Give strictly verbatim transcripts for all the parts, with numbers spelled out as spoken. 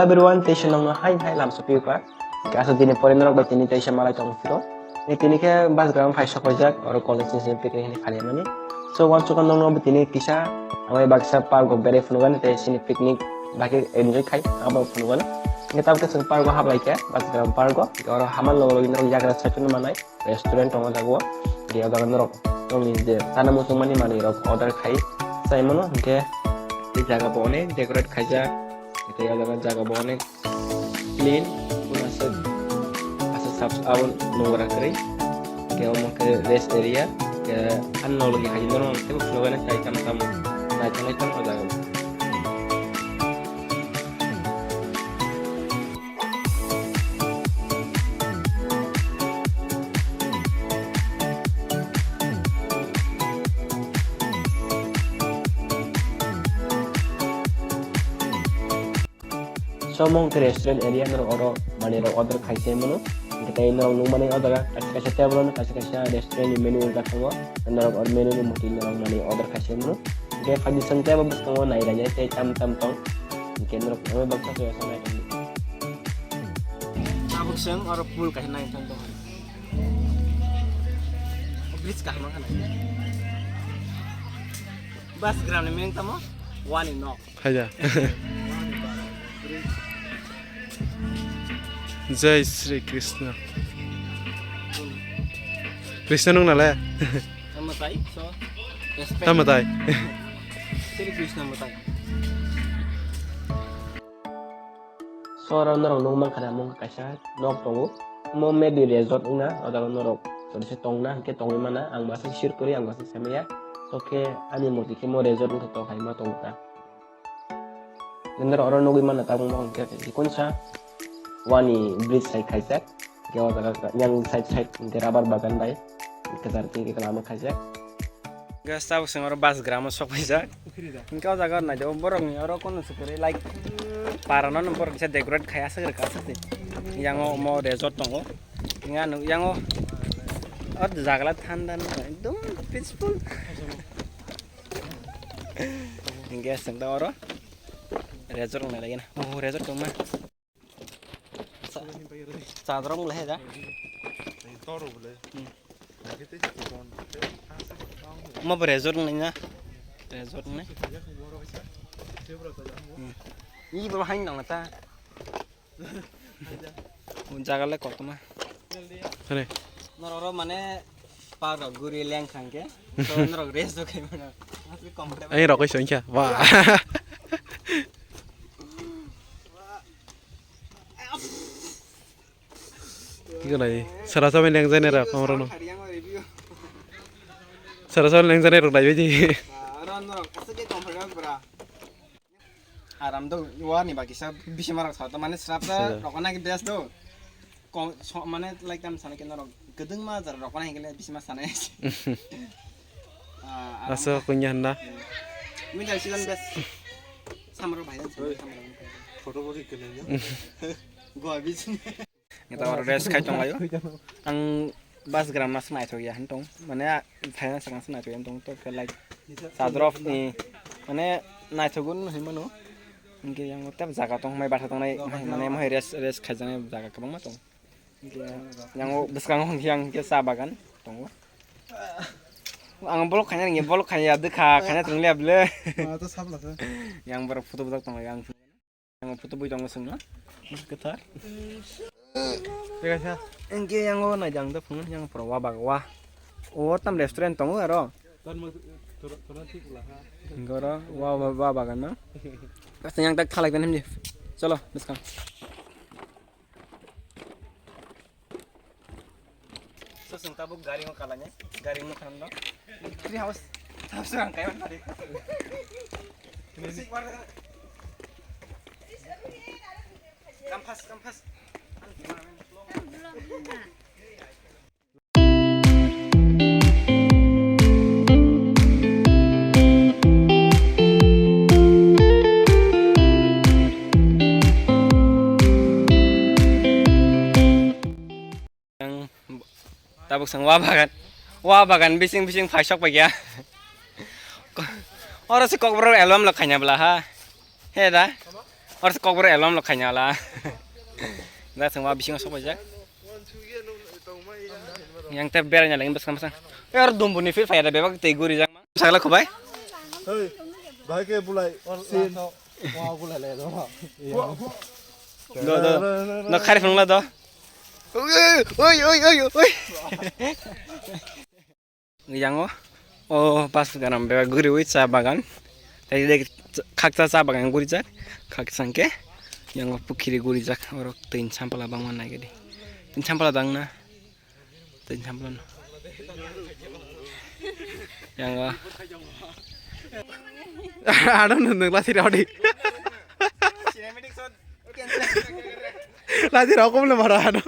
Everyone, teisa nokno hai hai lam sopipa. Kaisa dini pore norok bai tini teisa malai tong phiro. Ni tini khe bus gram phai sok paijak, oro college ni picnic ni khalimani. So, wansukha nokno bo tini kisa, amai baksa park o berai phunukani tei sini picnic bai khe enjoy khai, abo phunukani. Hingke tabuk khe chwng park o hablai khe, bus gram park o. Oro hamal logi logi norok yagra saichung manai. Restaurant tongo jaga o, tei o jaga norok nokni je chana muchungmani manwi rok order khai chai mano, hingke tei jaga bo onek decorate khaijak, tei o jaga, jaga bo onek clean, aswk, aswk sap, abo nungra kwrwi, hingke omo khe rest area, hingke ani nologi hai norok teibo phunukgani chai tamo tamo naithok naithok o jaga bo. So, omo hwnkhe restaurant area, norok oro manwi rok order khai se mano. Hwnkhe tei norok nukmani o jaga kaisa kaisa table o kaisa kaisa restaurant ni menu rijak tongo. Norok oro menu ni mwtwi norok manwi order khai se mano. Hwnkhe phaidi chwng tei abo bwskango nai rainai tei tam tam tong. Hwnkhe norok oro baksa se asa nai tongdi. Tabuk chwng oro pool kaisa nai tong tong. Bridge kaham wngkha nai. Bus gram ni meaning tamo? Wani nok. Khaja. Jai Sri Krishna. Krishna nung nale? Tamo tai, so, respect. Tamo tai. Sri Krishna mo tai. So, oro norok nukmankha na, omo kaisa nok tongo. Omo maybe resort wngna, o jaga norok jodi se tongna, hwnkhe tongwi mana. Ang bo aswk sure kwrwi, ang bo aswk saimanya. So khe ani moti khe mo resort wngkha, tong hai ma tongkha. Norok oro nugwi mana, tabuk mo hwnkhe chikonsa wani bridge hai khaijak. Hwnkhe o jaga yang side side hwnkhe rubber bagan bai kwchar khe lama khaijak. Hwnkhe tabuk chwng oro bus gram o sok paijak. Hwnkhe o jaga nai de, borok ni oro kono se kwrwi, like, para no borok kisa decorate khai aswk rwkha aswk de. Yang o omo resort tongo. Yang o, yang o, o jaga la thanda no, ekdom peaceful. Hwnkhe chwng da oro resort nai lai na. Oh, resort tongma. Cha-, chadrong le da. Toro bole. Hmm. Omo bo resort wnglaina. Resort wngnai. Hmm. Ni bo hain nang ta. Jaga le kotorma. Hare. Norok mane park rok guri leng khangke. So norok rest do khai mano. Asli comfortable. Ai rokoi songkha. Wah. Ikonai, sara sabai lengjani ra, pamrano. Sara sabai lengjani rok daibai di. Aram do, wani baki sa, bisi marak sa, mane srap sa, rokona ki best do. Kom, so, mane, like, tam sana ke norok, gedeng ma jar rokona hingkele bisi ma sana. Ah, aram. Asa kunya handa. Winter season best. Summer bai, summer, summer. Photo bagi kena ya. Goa beach. Ngeta oro rest khai tong layo. Ang bus gram mas naithok ya han tong. Mane phaina sakang se naithok ya tong to ke like sadrop ni mane naithogun himano. Hingke yang tep jaga tong mai batha tong nai mane mohai rest rest khai jang jaga kwbangma tong. Hingke yang bwskango hingke yang ke sa bagan tongo. Ang bolok khaina ringya bolok khaiya dwkha khaina tong liya ble. Ma to sabla se. Yang borok photo bujak tong yang. Ang photo bui tongo chwngno. Kwthar. Engke yango naidang da phungan yang pura wa bag wa. O tam restaurant tongo aro. Goro wa wa wa bagan no. Kasta yang tak thalai kan himdi. Chalo, bwskang. So, chwng tabuk gari o kalainai, gari o khanam no. Tree house, house rang kaiman gari. Come fast, come fast. Ang tabuk sang wa bagan, wa bagan bising bising phaisok paikha. Oro se kokborok album lo khaina bwla ha. He da? Oro se kokborok elom lo khaina la. Da thwngma bisingo sok paijak. Yang te berai na lagi bwskang bwskang. Oro dumbu ni phil phai da bebak tei guri jak. Sagla khubai. Hey, bhai ke bulai. Sin. Wa bulai le do. Do, do. No khari phung la do. Oi, oi, oi, oi, oi. Yango o bus ganam bebak guriwi cha bagan. Tei dek khaksa cha bagan gurijak. Khaksa hwnkhe yango pukhiri gurijak. Oro twi sampla bangma naigadi. Twi sampla dangna. Twi sampla no. Yango. Ano nung nung lasi rodi. Lasi rok kom le mara ano.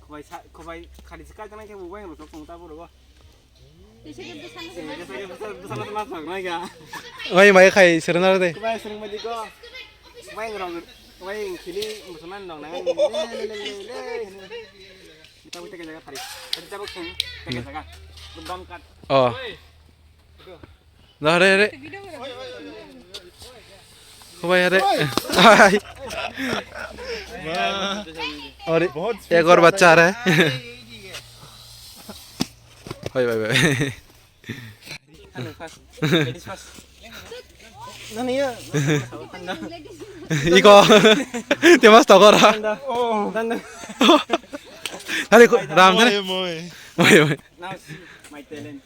Khubai sa, khubai khali se kaijaknai khe bo wayang rok tong ta bo rw. Wayang bai khai srwng nang de. Khubai srwng bai ko. Wayang rok, wayang khili musulman dong nang. Le, le, le, le, le. Kita kita jaga khali. Kita bok sung, kita jaga. Gudam kat. Oh. Oi. Dare re. Khubai re. Ai. Aur ek aur bacha aa raha hai. Bhai, bhai, bhai. Iko. Te mas tokora. Dale, ram, dale. Moi, moi. Now see my talent.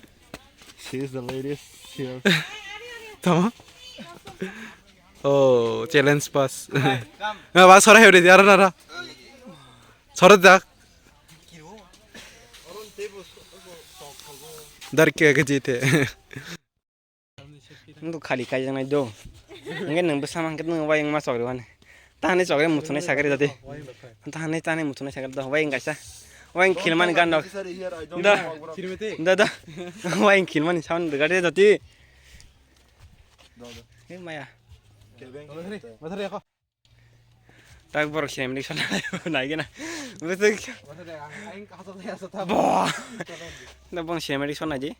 She is the latest here. Tamo? Oh, challenge pass. Right, come. Na, bak sora hewde, aro nara. Sora jak. Dar ke ke jite. Nungko khali kaijaknai do. Nungke nung bwsa mankhe nung wayang ma chokri wani. Tahani chokri muthunai sakri dati. Tahani, tahani muthunai sakri do. Wayang kaisa. Wayang khilmani gan dok. Da. Da, da. Wayang khilmani sound gade dati. Hei maya. Tak borok cinematic shot nai gana. Betul. Bo. Da bong cinematic shot nai di.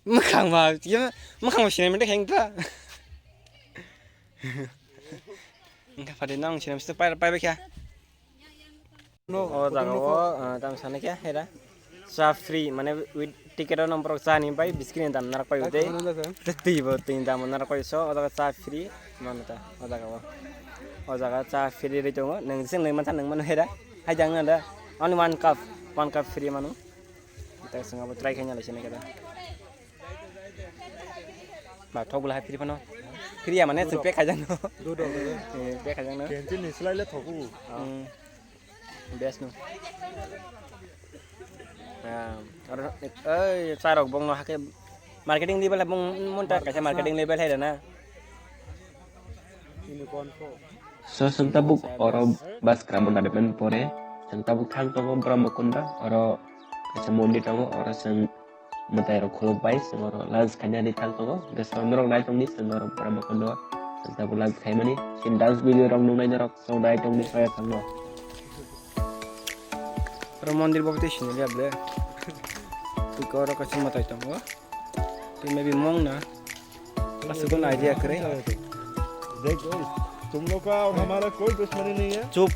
Mwkhang ba, ya, mwkhang ba sinaimani khe wngkha. Wngkha phaidi nang sinaimani pai, pai bai kha. O jaga o, ah, tamo sanai khe, hera. Cha free, mane with ticket o nang borok cha ni bai, biscuit ni dam narak pai tei. Tei bo tei dam narak pai so, o jaga cha free, mano ta, o jaga o. O jaga cha free ri tongo, nang jising nang mantha nang mano hera. Hai jang na da, only one cup, one cup free mano. Tak swngo bo try khaina lai sini kada. Ba thok bwla hai free phano. Free ya mane chwng pek khaijak no. Do, do, do, do. Eh, pek khaijak no. Kentin ni slai le thoku. Hmm. Best no. Ah, aro, eh, charok bong no hake marketing level bong monta kaisa marketing level hai na. Ini konfo. So, chwng tabuk oro bus kramwi naharmani pore, chwng tabuk thang tongo Brahmakunda, oro kaisa mondir tongo, oro chwng mwtai rok khuluk bai, chwng oro lunch khainani thang tongo, hwnkhe so norok nai tongdi, chwng oro Brahmakunda o chwng tabuk lunch khaimani, chini dance video rok nuknai norok, so nai tongdi, soya thangno. Oro mondir bo tei siniliya ble. Twi oro kaisa mwtai tongo. Twi maybe mong na. Aswk no idea kwrwi. देख, तुम लोग का और हमारा कोई दुश्मनी नहीं है। Chup.